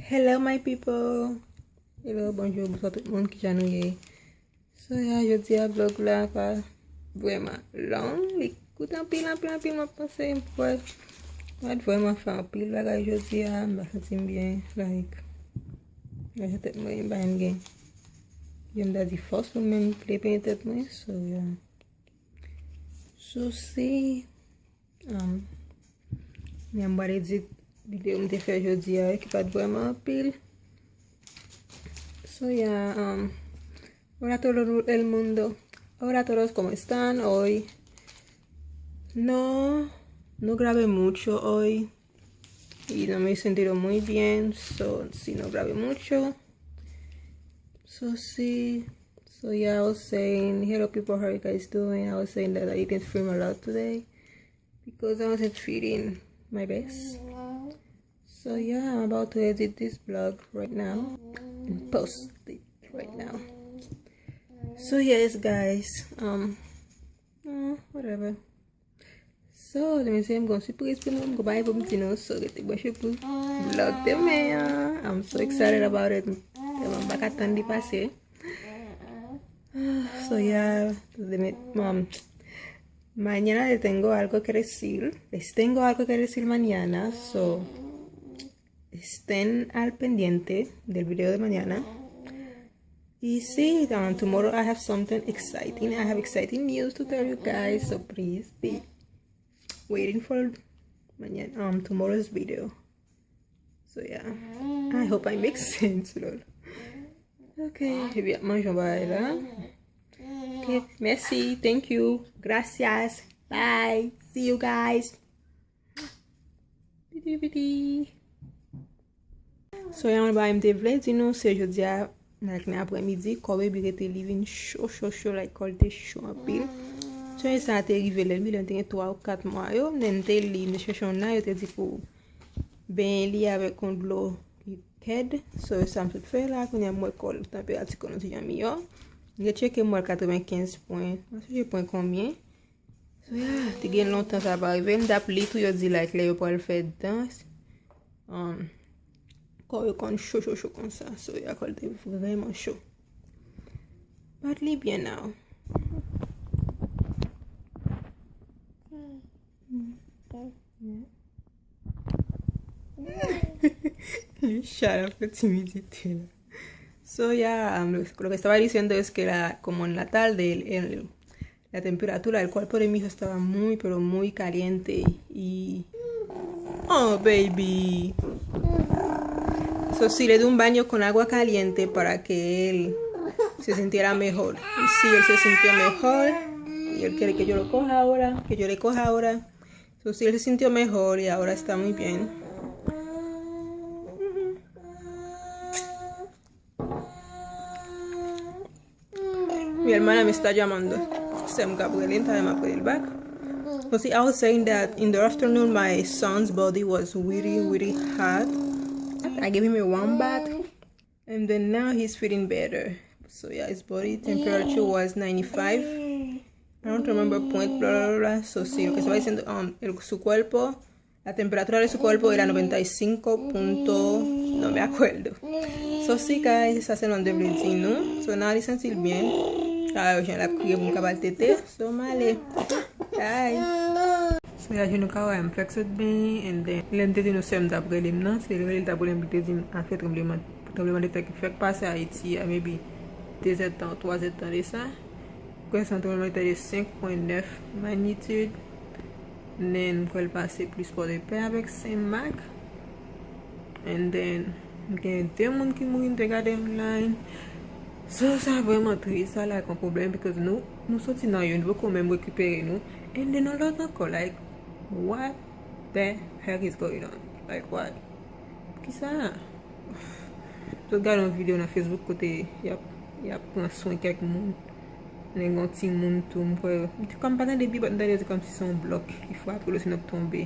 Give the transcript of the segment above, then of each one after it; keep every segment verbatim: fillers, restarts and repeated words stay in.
Hello my people. Hello, bonjou, bonswa tout moun, kijan nou ye? So yeah, jodi a vlog la pa vrèman long, li kout anpil, anpil, anpil, mwen panse m pa t vrèman fè anpil bagay jodi a, m pa santi m byen, like, mwen tèt mwen, m pa janm gen, jan m ta di fòs pou mwen menm plenyen tèt mwen, so yeah. Sousi, um, men m pral edit videyo m te fè jodi a ki pa t vrèman anpil. So yeah, um, hola todo el mundo. Hola a todos, ¿cómo están hoy? No, no grabé mucho hoy. Y no me he sentido muy bien, so si no grabé mucho. So si, so yeah, I was saying, hello people, how you guys doing? I was saying that I didn't film a lot today because I wasn't feeling my best. So yeah, I'm about to edit this vlog right now and post it right now. So yes, guys, um, uh, whatever. So, mesye, m gen yon sipriz pou nou, m gen yon bagay pou m di nou, so rete branche pou vlog demen an. I'm so excited about it. Tèlman m pa ka tann li pase. Ah, so yeah, demen, um, mañana le tengo algo que decir. Les tengo algo que decir mañana. So, estén al pendiente del video de mañana. Y sí, um, tomorrow I have something exciting. I have exciting news to tell you guys, so please be waiting for mañana, um, tomorrow's video. So yeah, I hope I make sense, lol. Ok, epi ap manje yon bagay la. Ok, merci, thank you, gracias, bye, see you guys. Piti, piti. So, yon bagay m te vle di nou, se jodi a, like, nan aprèmidi, kò baby rete li vin cho, cho, cho, like, kò l te cho anpil. Sonje sa te rive lè l, lè l te gen twa ou kat mwa yo, lè m te li, m te chèche yon nan, yo te di pou benyen li avèk yon dlo ki kèd. So, sa m sot fè la, kounye a m wè kò l, tanperati kò l yon ti jan miyò. M te tcheke, m wè l katrevenkenz pwen, m pa sonje pwen konbyen. So, yeah, te gen lontan sa pa rive. M t ap li tou, yo di, like, lè yo pral fè dans, um, kò yo konn cho, cho, cho konsa. So, yeah, kò l te vrèman cho. But li byen now. Li chat ap fè timidite la. So, yeah, um, lo, lo que estaba diciendo es que la, como en la tarde, el, el, la temperatura, el cuerpo de mi hijo estaba muy, pero muy caliente. Y, oh, baby. So, si le di un baño con agua caliente para que él se sintiera mejor. Y si él se sintió mejor, y él quiere que yo lo coja ahora, que yo le coja ahora. So, si él se sintió mejor y ahora está muy bien. Mi hermana me está llamando. Sè m k ap rele m, talè m ap rele l back. So see, I was saying that in the afternoon, my son's body was really, really hot. I gave him a warm bath. And then now he's feeling better. So yeah, his body temperature was ninety-five. I don't remember point, bla, bla, bla. So si lo que estaba diciendo, um, el, su cuerpo, la temperatura de su cuerpo era noventa y cinco punto, no me acuerdo. So si, guys, sa se nan de vle di nou. So now li santi l byen. Ah, jan l ap kriye pou m ka ba l tete. So m ale. Bye. Vwayaj nou ka wè m fèk sot benyen, and then lè m te di nou sè m t ap rele m nan, se rele l t ap rele m, li te di m afè tranbleman tranbleman de tè ki fèk pase Ayiti a, maybe de zè tan, twa zè tan de sa. Kwè se yon tranbleman de tè de senk pwen nèf magnitude. Then m kwè l pase plis Pòdepè avèk Senmak. And then m gen de moun ki mouri, m te gade online. So sa vrèman tris, sa like yon pwoblèm, because nou nou soti nan youn, nou poko menm rekipere nou. And then yon lòt ankò, like, what the heck is going on? Like, why? Kisa? Sot gade yon videyo nan Facebook kote y ap y ap pran swen kèk moun. Nèg yon timoun tou, m kwè, m te kòm pa tande bib, m tande se kòmsi se yon blòk ki frape l, osinon k tonbe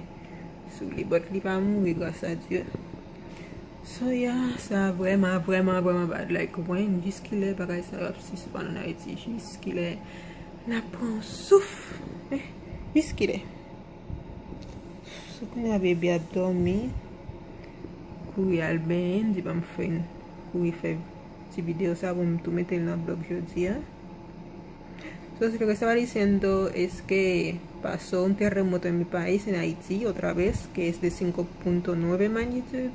sou li, but li pa mouri, gras a Dye. So yeah, sa vrèman, vrèman, vrèman bad. Like, when, jiskilè bagay sa yo ap sispann ann Ayiti? Jiskilè n ap pran yon souf? Eh, jiskilè? So kounye a bebe ap dòmi, kouri al benyen, m di ban m fè kouri fè ti videyo sa pou m tou mete l nan blòg jodi a. So, se lo que estaba diciendo es que pasó un terremoto en mi país, en Haití, otra vez, que es de cinco punto nueve magnitud.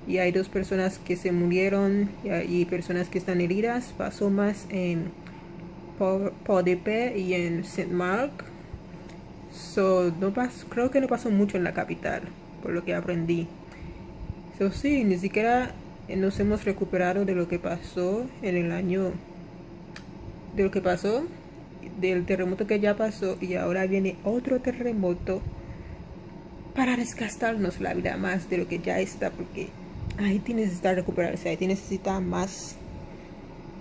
Y hay dos personas que se murieron y, y personas que están heridas. Pasó más en Port-, Port-de-Paix y en Saint-Marc. So, no pas-, creo que no pasó mucho en la capital, por lo que aprendí. So, sí, ni siquiera nos hemos recuperado de lo que pasó en el año, de lo que pasó, del terremoto que ya pasó, y ahora viene otro terremoto para desgastarnos la vida más de lo que ya está, porque Haití necesita recuperarse, Haití necesita más,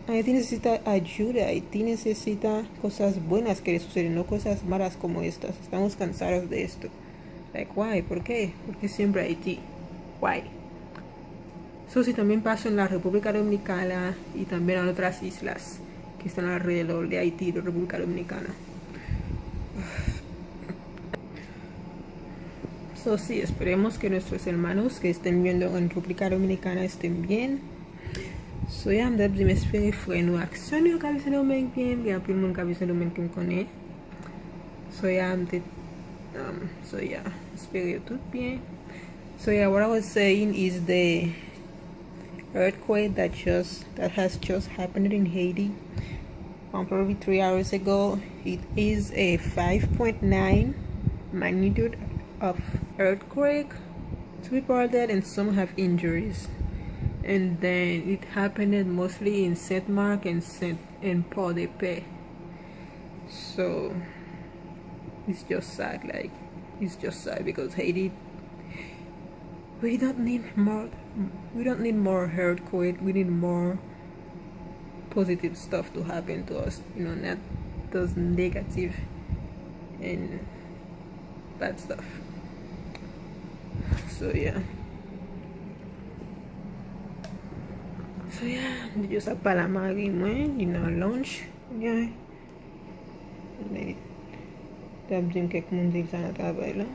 Haití necesita ayuda, Haití necesita cosas buenas que le suceden, no cosas malas como estas. Estamos cansados de esto. Like, why? ¿Por qué? ¿Por qué siempre Haití? Why? So, sí, también pasó en la República Dominicana y también en otras islas que están alrededor de Haití y de República Dominicana. So, sí, esperemos que nuestros hermanos que estén viviendo en República Dominicana estén bien. So, yeah, m t ap di m espere frè nou ak sè nou yo k ap viv Sendomeng byen. Gen anpil moun k ap viv Sendomeng ke m konnen. So, yeah, m te, um, so, yeah, espere yo tout byen. So, yeah, what I was saying is the earthquake that just, that has just happened in Haiti, um, probably three hours ago. It is a five point nine magnitude of earthquake. Two people are dead and some have injuries. And then it happened mostly in Saint Marc and Saint, and Port-de-Paix. So, it's just sad, like, it's just sad because Haiti, we don't need more, we don't need more earthquake, we need more positive stuff to happen to us, you know, not those negative and bad stuff. So, yeah. So, yeah, m te just ap pale a mari mwen, li nan lunch. Yeah. Li t ap di m kèk moun di l sa nan travay la.